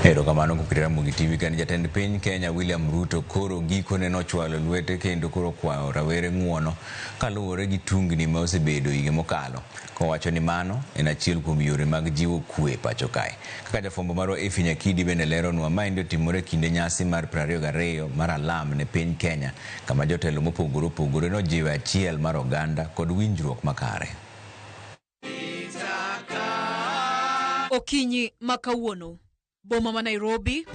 Erokamano kuom Ramogi TV kane jatend piny Kenya William Ruto koro gikone nochwalo lwete kendo koro kwayo rawere ng'uono kaluwore gi tungni ma osebedo higa mokalo kowacho ni mano en achiel kuom yore mag jiwo kwe pacho kae. Kaka jafwambo marwa Effie Nyakidi bende leronwa, maendi otimore e kinde nyasi mar 22 mar alam ne piny Kenya kama jotelo mopogore opogore nojiwo achiel mar oganda kod winjruok makare. Okinyi ma kawuono, boma ma Nairobi,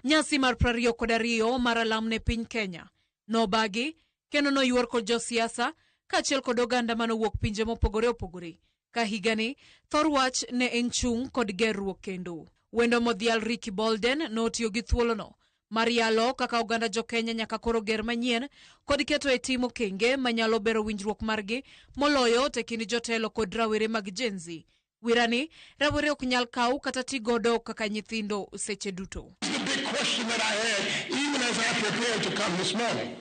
nyasi mar 22 mar alam ne piny Kenya nobagi kendo noyuor kod josiasa kaachiel kod oganda manowuok pinje mopogore opogore. Ka higani, thor wach ne en chung' kod gerruok kendo. Wendo modhial Ricky Bolden notiyo gi thuolono mar yalo kaka oganda jo-Kenya nyaka koro ger manyien kod keto e tim okenge manyalo bero winjruok margi moloyo to e kind jotelo kod rawere mag Gen Z. Wirani, rawere ok nyal kaw kata ti godo kaka nyithindo seche duto. The big question that I had even as I prepared to come this morning.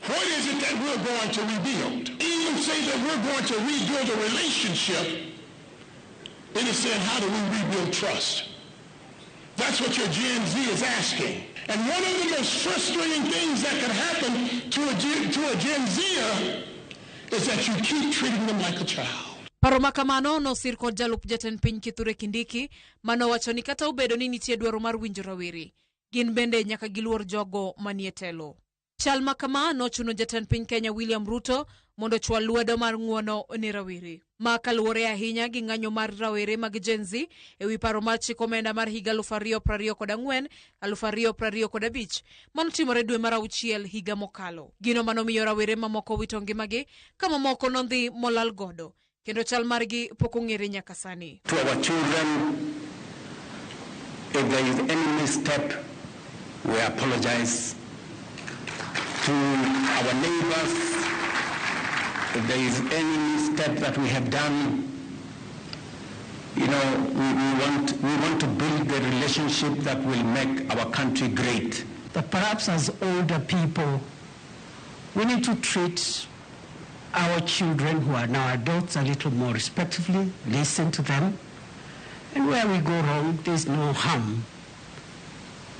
What is it that we're going to rebuild? Even say that we're going to rebuild a relationship, it is saying, how do we rebuild trust? That's what your Gen Z is asking. And one of the most frustrating things that can happen to a Gen Zer is that you keep treating them like a child. Paro ma kamano nosir kod jalup jatend piny Kithure Kindiki manowacho ni kata obedo ni nitie dwaro mar winjo rawere, gin bende nyaka giluor jogo manie telo. Chal ma kama nochuno jatend piny Kenya William Ruto mondo ochwal lwedo mar ng'uono ne rawere. Ma kaluwore ahinya gi ng'anyo mar rawere mag Gen Z ewi paro mar chik omenda mar higa 2024 2025 manotimore dwe mar auchiel higa mokalo. Gino manomiyo rawere mamoko wito ngimagi ka mamoko nondhi molal godo kendo chal margi pok ong'ere nyaka sani. To our children, if there is any misstep, we apologize. To our neighbors, if there is any misstep that we have done, we want to build the relationship that will make our country great. That perhaps as older people, we need to treat our children who are now adults a little more respectfully, listen to them, and where we go wrong, there's no harm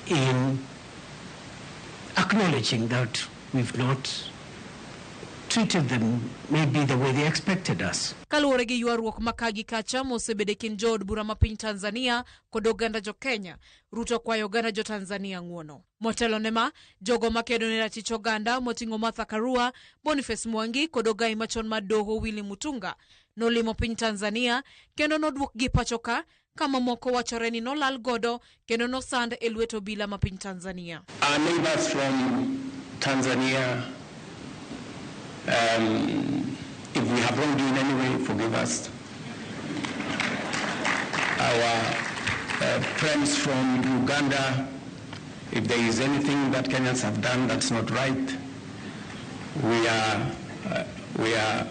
in acknowledging that we've not treated them maybe the way they expected us. Kaluwore gi ywaruok ma ka gi kacha mosebedo e kind jood bura ma piny Tanzania kod oganda jo Kenya, Ruto kwayo oganda jo Tanzania ng'uono. Motelo ne ma, jogo makedo ne ratich oganda moting'o Martha Karua, Boniface Mwangi kod ogai machon mar doho Willy Mutunga nolimo piny Tanzania kendo noduokgi pacho ka kama moko wachore ni nolal godo kendo nosand e lwet obila ma piny Tanzania. Our neighbors from Tanzania, if we have wronged you in any way, forgive us. Our friends from Uganda, if there is anything that Kenyans have done that's not right, we are, we are,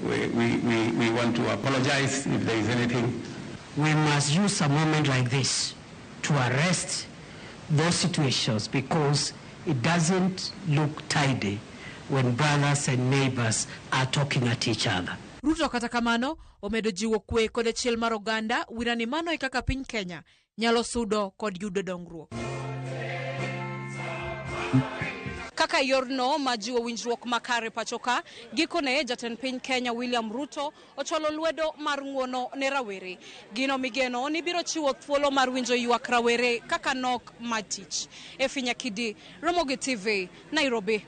we want to apologize if there is anything. We must use a moment like this to arrest those situations because it doesn't look tidy when brothers and neighbors are talking at each other. Ruto kata kamano omedo jiwo kwe kod achiel mar oganda wirani mano e kaka piny Kenya nyalo sudo kod yudo dongruok. Kaka yorno ma jiwo winjruok makare pacho ka, gikone jatend piny Kenya William Ruto ochwalo lwedo mar ng'uono ne rawere. Gino migeno ni biro chiwo thuolo mar winjo ywak rawere kaka nok mar tich. Effie Nyakidi, Ramogi TV, Nairobi.